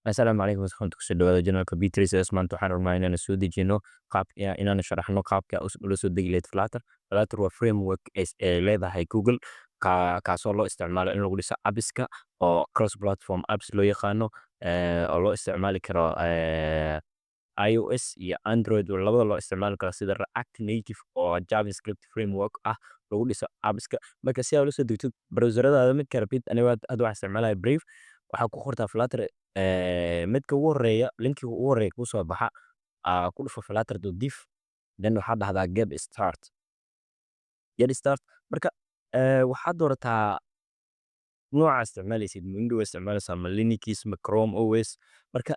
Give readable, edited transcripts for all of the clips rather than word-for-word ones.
Assalaamu calaykum warahmatullahi. Kusoo dhawaada channelka B3S. Maanta waxaan rabnaa inaan soo dejino qaab, inaan sharaxno qaabka ula soo degi lahayd Flutter. Flutter waa framework ee leedahay Google, kaasoo loo isticmaalo in lagu dhiso appska oo cross platform apps loo yaqaano, oo loo isticmaali karo iOS iyo Android labada loo isticmaali karo, sida React Native oo JavaScript framework ah lagu dhiso appska. Marka si aad ula soo degto, browseradaada midka rabtid, aniga hadda waxaan isticmaalaya Brave, waxaa ku qortaa Flutter. Midka ugu horeeya, linkiga ugu horeeya kuu soo baxa ku dhufo, flutter.dev. Then waxaad dhahdaa get start, get start. Marka waxaad doorataa nooca isticmaalaysid: ma Windows isticmaalaysaa, ma Linux, ma Chrome OS? Marka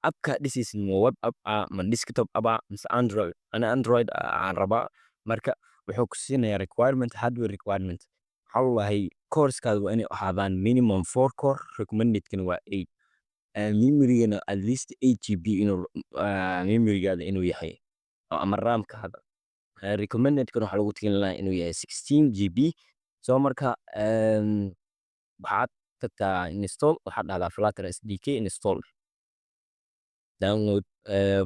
appka dhisaysid, ma web app ah, ma desktop app ah, mise Android? Ana Android aan rabaa. Marka wuxuu ku siinayaa requirement, hardware requirement. Waxaa lalahay coreskaada waa inay ahaadaan minimum four core, recommendedkana waa eight, memorygana at least 8 GB inuu memorygaada inuu yahay ama ramkaada. Recommendedkana waxaa lagu talin lahaa inuu yahay 16 GB. So marka waxaad tagtaa install, waxaad dhahdaa Flutter SDK install, download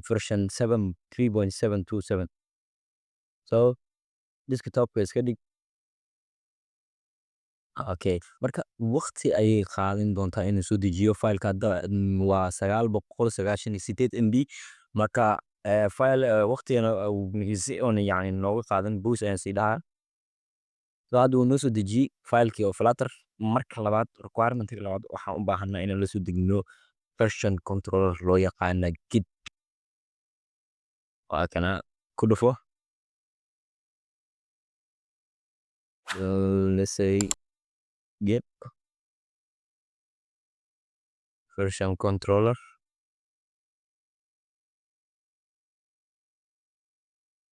version 7 3.727. So desktopka iska dhig. Okay, marka waqti ayay qaadan doontaa inuu soo dejiyo fileka. Hadda waa 998 MB. Marka file waqtigana si oon yani nooga qaadan, pause ayaan sii dhahaa. So hadda wuu noo soo dejiyey filekii oo Flutter. Marka labaad, requirementiga labaad, waxaan u baahanaa inaan la soo degno version controller loo yaqaana Git. Waa kana, ku dhufo. Let's say git version controller,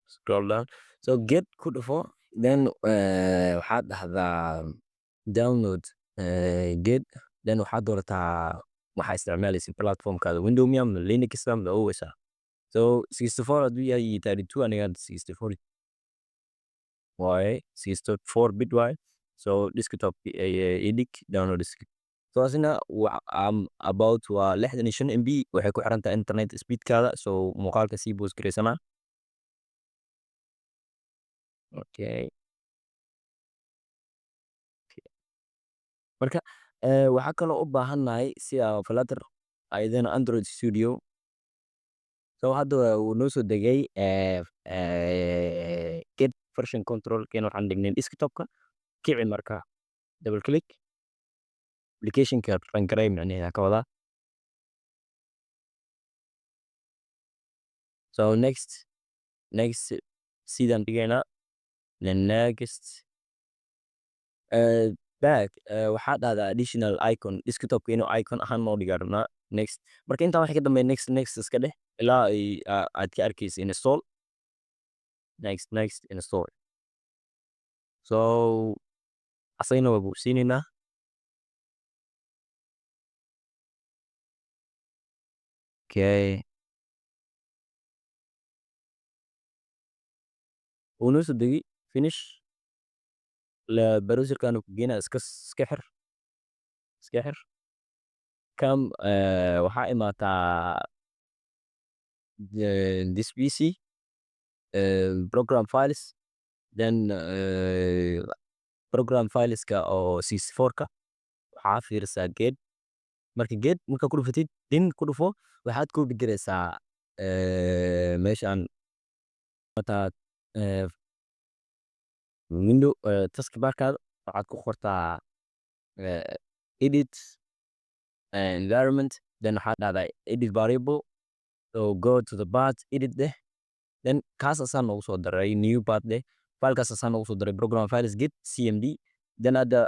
scroll down. So git ku dhufo, then waxaad dhahdaa download git. Then waxaad doorataa waxaa isticmaalaysa platformkaada: Window miya, ma Linux, ma OS ah? So 64 hadduu yahay iyo 32, aniga 64 waaye, 64 bit waaye. So desktop ii dhig, download. So asina about waa 65 MB. Waxay ku xiran tahay internet speedkaada. So muuqaalka sii pause gareysanaa. Okay, marka waxaa kaloo u baahannahay si aa Flutter ayadana Android Studio. So hadda wuu noo soo degay git version control keena. Waxaan dhignay desktopka. Kici marka, double click applicationka, run garay micnaheeda ka wadaa. So next, next sidaan dhigaynaa, then next, back. Waxaa dhahdaa additional icon, desktopka inuu icon ahaan noo dhigaa rabnaa. Next. Marka intaan waxa ka dambeeya, next, next iska dheh ilaa ay aad ka arkaysa install. Next, next, install. So asagana waa buuxsiinaynaa. Okay, wuu noo soo degay. Finish. Browserkan ku geynaa. Iska xir, iska xir. Come, waxaa imaataa this PC, program files, then program fileska oo 64ka. Waxaa fiirisaa git. Marka git markaa ku dhufatid, din ku dhufo, waxaad copy gareysaa meeshaan mataa window taskbarkaada. Waxaad ku qortaa edit environment, then waxaad dhahdaa edit variable. So go to the path, edit dheh, then kaas asaa noogu soo daray. New path dheh, filekaas asaa noogu soo daray, program files git cmd. Then hadda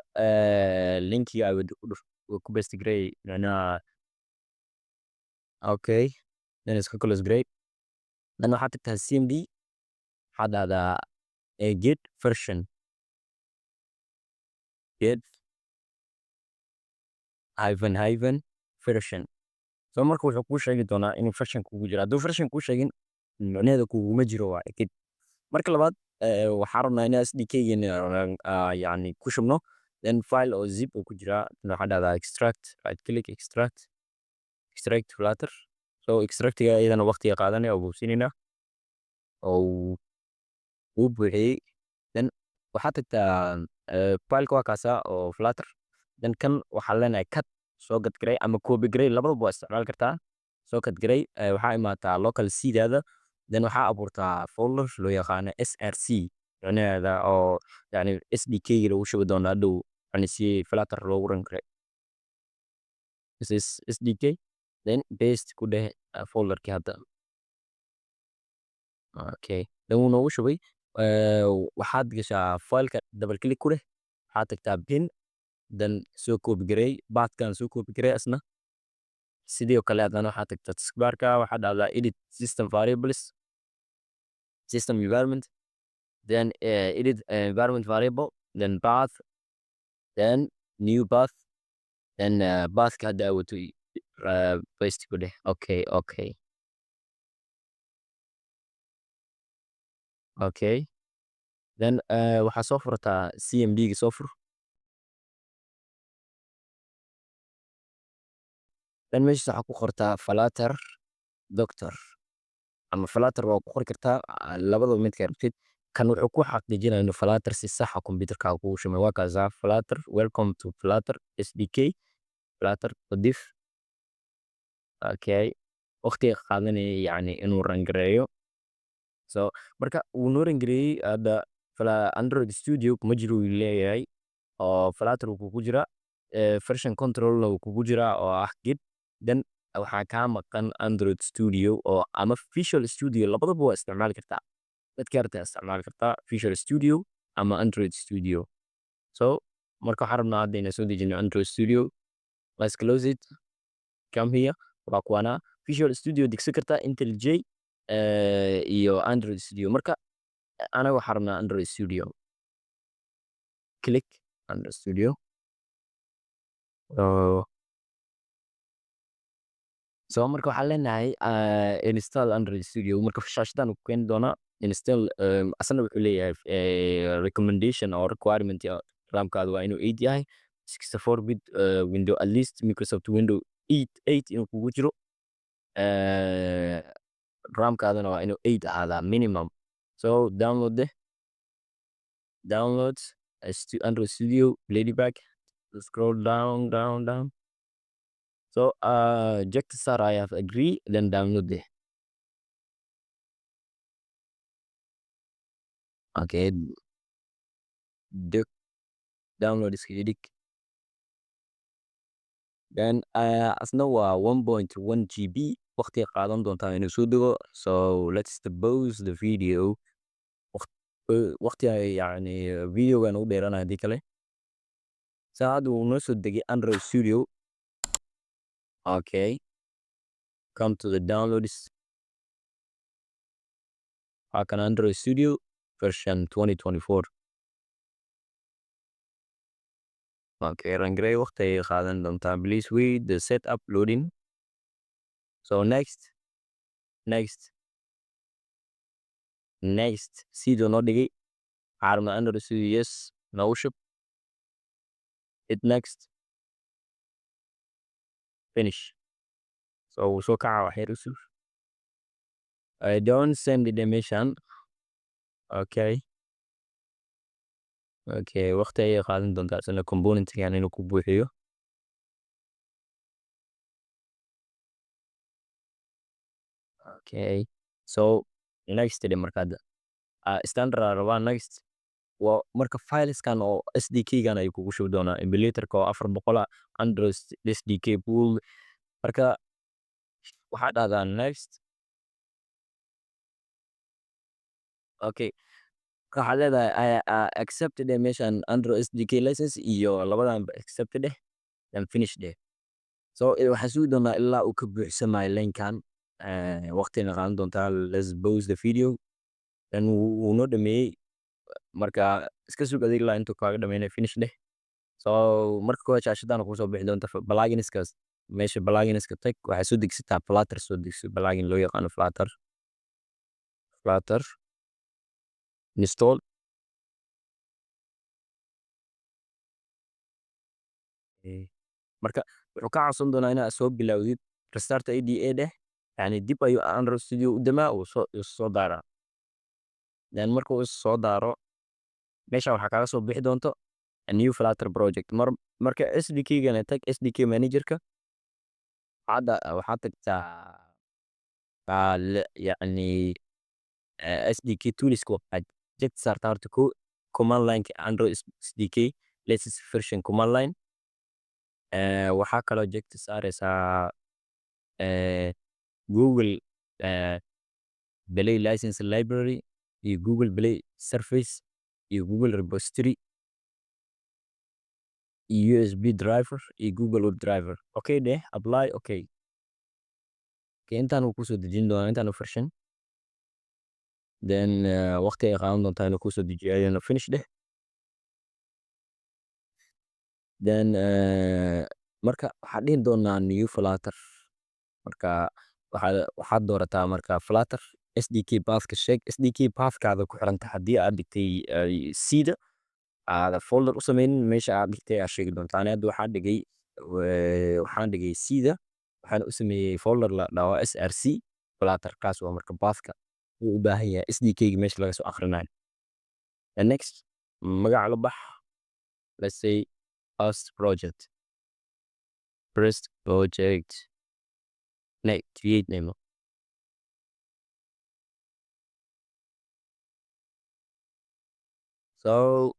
linkiga ay ku dhuf, ku paste garey macnaha. Okay, then iska close garey. Then waxaad tagtaa cmd, waxaad dhahdaa git version, git hyphen hyphen version. So marka wuxuu kuu sheegi doonaa inuu version kugu jiro. Hadduu version kuu sheegin, micnaheeda kuguma jiro waa git. Marka labaad, waxaan rabnaa inaan SDK geena yani ku shubno. Then file oo zip uu ku jiraa. Waxaa dhahdaa extract, right click, extract. Extract Flutter. So extractiga iyadana waqtiga qaadanaya oo buuxinaynaa oo wuu buuxiyey. Then waxaad tagtaa fileka, waa kaasa oo Flutter. Then kan waxaan leenahay cut, soo cut garay ama copy garay, labadaba waa isticmaali kartaa. Soo cut garay, waxaa imaataa local C daada. Then waxaa abuurtaa folder loo yaqaano src, micnaheeda oo yani SDK lagu shubi doono hadhow, yani si Flutter loogu run garay. This is SDK. Then paste ku dheh folderkii hadda. Okay, then wuu noogu shubay. Waxaad gashaa fileka, double click ku dheh, waxaad tagtaa bin, then soo copy garay pathkan, soo copy garay asna sidoo kale. Haddana waxaad tagtaa taskbarka, waxaad dhahdaa edit system variables, system environment, then edit environment variable, then path, then new path, then pathka hadda aad wato paste ku dheh. Okay. Then waxaa soo furtaa CMD ga, soo fur. Then meeshaas waxaa ku qortaa Flutter doctor ama Flutter waa ku qori kartaa, labadaba midka rabtid. Kan wuxuu ku xaqiijinaya inuu Flutter si sax ah computerkaaga kugu shubmay. Waa kaasaa Flutter, welcome to Flutter SDK, Flutter diff. Okay, waqtiga qaadanaya yani inuu run gareeyo. So marka wuu noo run gareeyey. Hadda Android Studio kuma jiro uu leeyahay, oo Flutter wuu kugu jiraa, version control wuu kugu jiraa oo ah Git. Then waxaa kaa maqan Android Studio oo ama Visual Studio, labadaba waa isticmaali kartaa, midka rabtaa isticmaali kartaa, Visual Studio ama Android Studio. So marka waxaan rabnaa hadda inaan soo dejino Android Studio. Let's close it, come here. Waa kuwana Visual Studio degsan kartaa, IntelliJ iyo Android Studio. Marka anaga waxaan rabnaa Android Studio. Click Android Studio. So marka waxaan leenahay install Android Studio. Marka shaashadan ku keeni doonaa install. Asana wuxuu leeyahay recommendation or requirement: RAM-kaada waa inuu 8 yahay, 64 bit window, at least Microsoft Window 8 inuu kugu jiro, RAM-kaadana waa inuu 8 ahaadaa minimum. So download deh, download Android Studio Ladybug. Scroll down, down, down. So check saar "I have agree", then download deh. Okay, download iskaga dhig. Then asna waa 1.1 GB, waqti qaadan doontaa inuu soo dego. So let's pause the video, waqti yani videogan u dheeranaya hadii kale. So hadda wuu noo soo degay Android Studio. Okay, come to the downloads. Waa kan Android Studio version 2024. Okay, run garay, waqti ayay qaadan doontaa. Please wait, the setup loading. So next, next, next. Siduu noo dhigay, waxaa rabnaa Android Studio. Yes, noogu shub. Hit next, finish. So wuu soo kaca, wax yar u sug. I don't send the meeshan. Okay, waqti ayay qaadan doontaa isna componentgan inuu ku buuxiyo. Okay, so next dhe. Marka hadda standard aa rabaa, next. Waa marka fileskan oo SDK gan ayuu kugu shubi doonaa, emulatorka oo 400 ah, Android SDK pool. Marka waxaa dhahdaa next. Okay, waxaad leedahay accept dheh meeshan, Android SDK license iyo labadan accept dheh, then finish dheh. So waxaan sugi doonaa ilaa uu ka buuxsamayo linekan, waqtina qaadan doontaa. Let's pause the video. Then wuu noo dhameeyey. Marka iska sug adiga ilaa intuu kaaga dhameynayo. Finish dheh. So marka koowaad shaashadan kusoo bixi doonta pluginskaas. Meesha pluginska tag, waxaa soo degsataa Flutter, soo degso plugin loo yaqaano Flutter, Flutter install. Marka wuxuu kaa codsan doonaa inaad soo bilowdid. Restart IDE dheh, yani dib ayuu Android Studio u damaa, uu soo daaraa. Then marka uu soo daaro, meesha waxaa kaaga soo bixi doonto a new Flutter project. Marka SDK gana tag, SDK managerka. Hadda waxaad tagtaa yacni SDK toolska. Waxaad check saartaa horta ko command line Android SDK latest version command line. Waxaa kaloo check saareysaa Google Play License Library iyo Google Play Service iyo Google Repository iyo USB driver iyo Google Web Driver. Okay dheh, apply, okay. Okay, intaan uu kusoo dejin doonaa intaan version. Then waqti ay qaadan doontaa inuu kusoo dejiyo ayadana. Finish dheh. Then marka waxaan dhihi doonaa new Flutter. Marka waxaad doorataa marka Flutter SDK pathka sheeg. SDK pathkaada ku xiran tahay. Haddii aad dhigtay C-da, aad folder u sameynin, meesha aad dhigtay aad sheegi doontaa. Ani hadda waxaan dhigay C-da, waxaan u sameeyey folder la dhaho SRC Flutter. Kaas waa marka pathka uu u baahan yahay SDK ga meesha laga soo akhrinayo. And next, magaca la bax, let's say first project, first project. Next, create name. So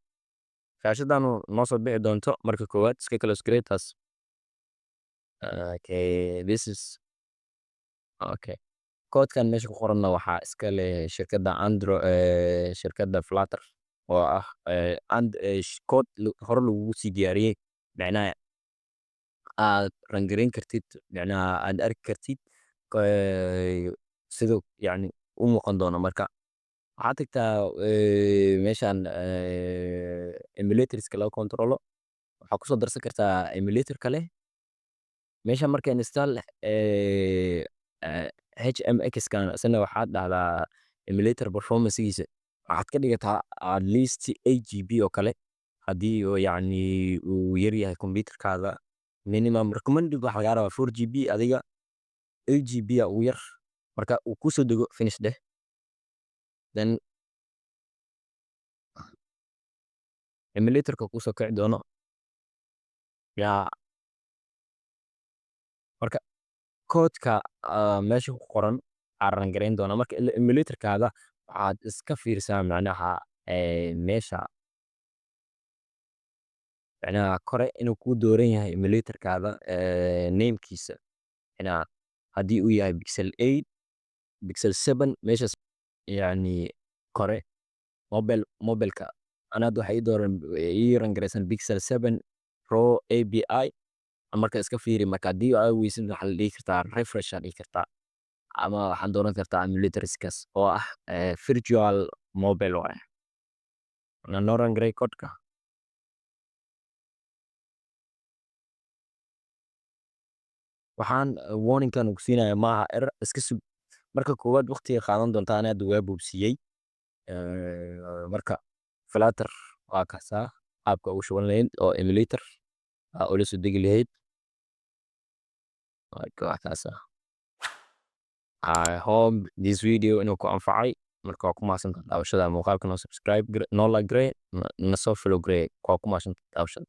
shaashadan noo soo bixi doonto. Marka koowaad iska close garee taas. Okay, this is okay. Koodkan meesha ku qoranna waxaa iska leh shirkadda Android, shirkadda Flutter, oo ah and kood hore lagugu sii diyaariyey, macnaha aad run gareyn kartid, macnaha aad arki kartid siduu yacni u muuqan doono. Marka waxaad tagtaa meeshan emulatorska laga controlo. Waxaa kusoo darsan kartaa emulator kale meeshan. Marka install HMX kan isna waxaad dhahdaa emulator performancegiisa waxaad ka dhigataa at least 8 GB oo kale. Haddii uu yacni uu yar yahay computerkaada, minimum recommended waxaa lagaa rabaa 4 GB, adiga 8 GB aa ugu yar. Marka uu kusoo dego, finish dheh. Then emulatorka kusoo kici doono yaa. Marka koodka meesha ku qoran aa run gareyn doona. Marka emulatorkaada waxaad iska fiirisaa, macnaha meesha, macnaha kore inuu kuu dooran yahay emulatorkaada namekiisa, macnaha haddii uu yahay Pixel 8, Pixel 7, meeshas yacni kore mobilka. Ana hadda waxaa ii dooran, ii run gareysan Pixel 7 Pro API. Marka iska fiiri. Marka haddii aa weysid, waxaa la dhihi kartaa refresh aa dhihi kartaa, ama waxaad dooran kartaa emulatorskaas oo ah virtual mobile waaye. Noo run garey codeka. Waxaan warningkan uu ku siinaya maaha error, iska sug. Marka koowaad waqtiga qaadan doontaa. Ani hadda waa boobsiiyey. Marka Flutter waa kaasaa qaabka ugu shuban lahayd oo emulator aa ula soo degi lahayd. Marka waa kaasaa. I hope this video inuu ku anfacay. Marka waa ku mahadsantahay daawashada muuqaalka. Noo subscribe, noo like garee, na soo follow garee. Waa ku mahadsantahay daawashada.